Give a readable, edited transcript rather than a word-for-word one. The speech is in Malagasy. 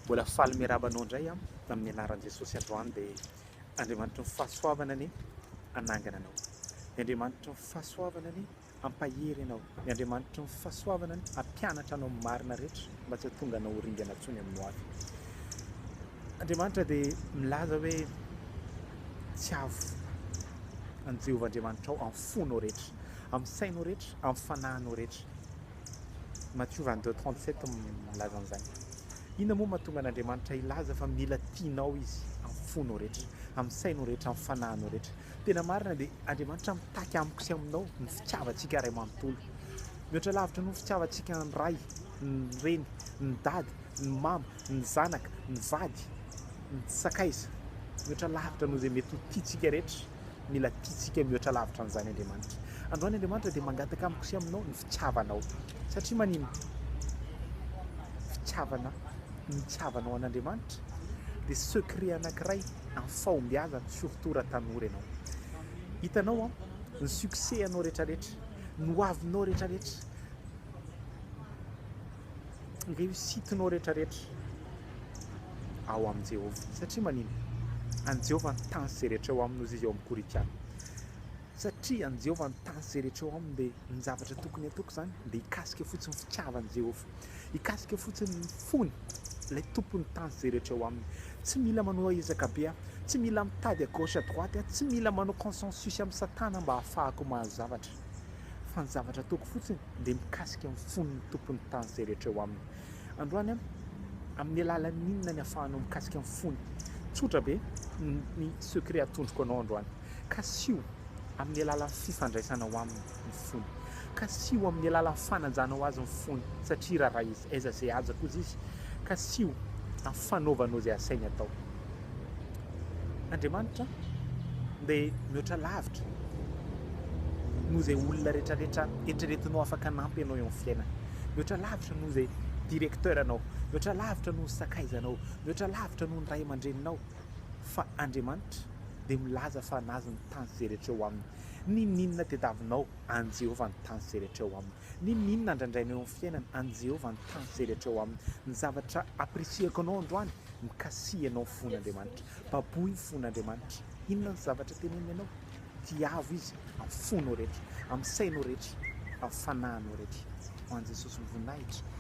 Mbola faly miarahaba anao indray aho amin'ny anaran'i Jesosy androany dia Andriamanitry ny fahasoavana anie hanangana anao. Ny Andriamanitry ny fahasoavana anie hampahery anao. Ny Andriamanitry ny fahasoavana anie hampianatra anao ny marina rehetra mba tsy hahatonga anao ho ringana intsony amin'ny hoavy. Andriamanitra dia milaza hoe tiavo an'i Jehovah Andriamanitrao amin'ny fonao rehetra, amin'ny sainao rehetra, amin'ny fanahinao rehetra. Matio 22, 37 milaza an'izany. Inona moa mahatonga an'Andriamanitra hilaza fa mila tianao Izy amin'ny fonao rehetra, amin'ny sainao rehetra, amin'ny fanahinao rehetra? Tena marina dia Andriamanitra mitaky amiko sy aminao ny fitiavantsika iray manontolo. Mihoatra lavitra noho ny fitiavantsika ny ray, ny reny, ny dada, ny mama, ny zanaka, ny vady, ny sakaiza. Mihoatra lavitra noho izay mety ho tiantsika rehetra. Mila tiantsika mihoatra lavitra an'izany Andriamanitra. Androany Andriamanitra dia mangataka amiko sy aminao ny fitiavanao. Satria maninona? Fitiavana, ny itiavanao an'Andriamanitra dia secret anankiray amin'ny fahombiazana, surtout raha tanora ianao. Hitanao an, ny succès anao rehetrarehetra, ny hoavinao rehetrarehetra, ny réussite-nao rehetrarehetra ao amin'i Jehovah. Satria manino? An'i Jehovah ny tany sy izay rehetra eo aminy, hozy izy ao amin'ny Korintiana. Satria an'i Jehovah ny tany sy izay rehetra eo aminy, dia ny zavatra tokony hataoko izany dia hikasika fotsiny ny fitiavan'i Jehovah. Hikasika fotsiny ny fony, ilay tompon'ny tany sy izay rehetra eo aminy. Tsy mila manao ezaka be aho, tsy mila mitady à gauche à droite aho, tsy mila manao consensus amin'i Satana mba hahafahako mahazo zavatra. Fa ny zavatra ataoko fotsiny dia mikasika ny fon'ny tompon'ny tany izay rehetra eo aminy. Androany an, amin'ny alalan'ny inona ny ahafahanao mikasika ny fony? Tsotra be ny secret atondroko anao androany. Kasiho amin'ny alalan'ny fifandraisanao aminy ny fony. Kasiho amin'ny alalan'ny fanajanao azy ny fony, satria raharaha izy, aiza izay haja kosa izy. Kasiho amin'ny fanaovanao izay asainy atao. Andriamanitra dia mihoatra lavitra noho izay olona rehetrarehetra eritreretinao afaka hanampy anao eo amin'ny fiainana. Mihoatra lavitra noho izay directeur anao, mihoatra lavitra noho ny sakaizanao, mihoatra lavitra noho ny ray aman-dreninao. Fa Andriamanitra dia milaza fa an'Azy ny tany sy izay rehetra eo aminy. N'inon'inona tediavinao, an'i Jehovah ny tany sy izay rehetra eo aminy. N'inon'inona andrandrainao eo amin'ny fiainana, an'i Jehovah ny tany sy izay rehetra eo aminy. Ny zavatra apprécier-ko anao androany, Mikasiha ianao ny fon'Andriamanitra. Baboy ny fon'Andriamanitra. Inona ny zavatra teneniny anao? Tiavo Izy amin'ny fonao rehetra, amin'ny sainao rehetra, amin'ny fanahinao rehetra. Ho an'i Jesosy ny voninahitra.